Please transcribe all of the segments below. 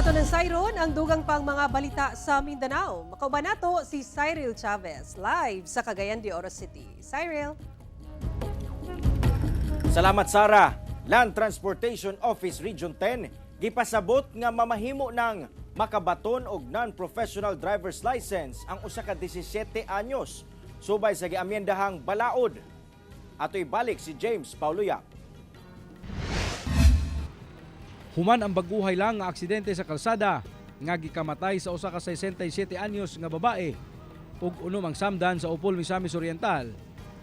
Ato ng sayron ang dugang pang mga balita sa Mindanao. Makauban nato si Cyril Chavez live sa Cagayan de Oro City. Cyril. Salamat, Sara. Land Transportation Office Region 10 gipasabot nga mamahimo ng makabaton og non-professional driver's license ang usa ka 17 anyos subay sa giamyendahang balaod. Ato'y balik si James Paulo Yap. Human ang baguhay lang nga aksidente sa kalsada nga gikamatay sa usa ka 67 anyos nga babae ug unom ang samdan sa Opol, Misamis Oriental.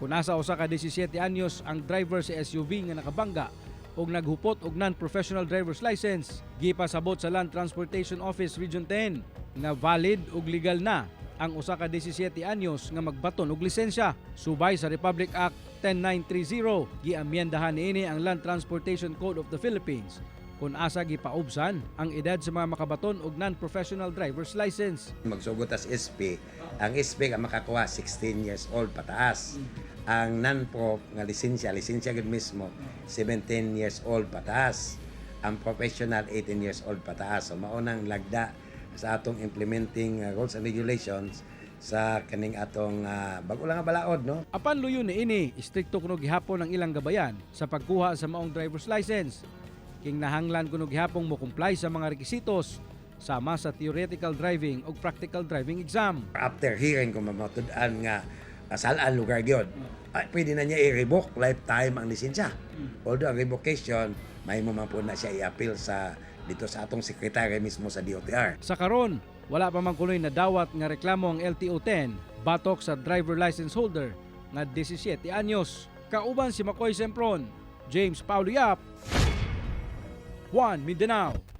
Kun asa usa ka 17 anyos ang driver sa SUV nga nakabangga ug naghupot og non-professional driver's license, gipasabot sa Land Transportation Office Region 10 nga valid ug legal na ang usa ka 17 anyos nga magbaton og lisensya subay sa Republic Act 10930. Giamyendahan niini ang Land Transportation Code of the Philippines kung asa gipaubsan ang edad sa mga makabaton og non-professional driver's license. Magsugot as SP, ang SP ang makakuha 16 years old pataas. Ang non-prof nga lisensya, lisensya gud mismo, 17 years old pataas. Ang professional, 18 years old pataas. So maunang lagda sa atong implementing rules and regulations sa kaning atong bago lang nga balaod, no? Apan luyo niini, istrikto kuno gihapon ang ilang gabayan sa pagkuha sa maong driver's license. Kinahanglan kuno gihapong mo comply sa mga rekisitos sama sa theoretical driving ug practical driving exam. After hearing, kung mamatud-an nga salaan lugar gyud, ay, pwede na niya i-revoke lifetime ang lisensya. Although ang revocation, may man po na siya i-appeal sa dito sa atong secretary mismo sa DOTR. Sa karon, wala pa man kunoy nadawat nga reklamo ang LTO 10 batok sa driver license holder nga 17 anyos. Kauban si Makoy Sempron, James Paulo Yap, 1 Mindanao.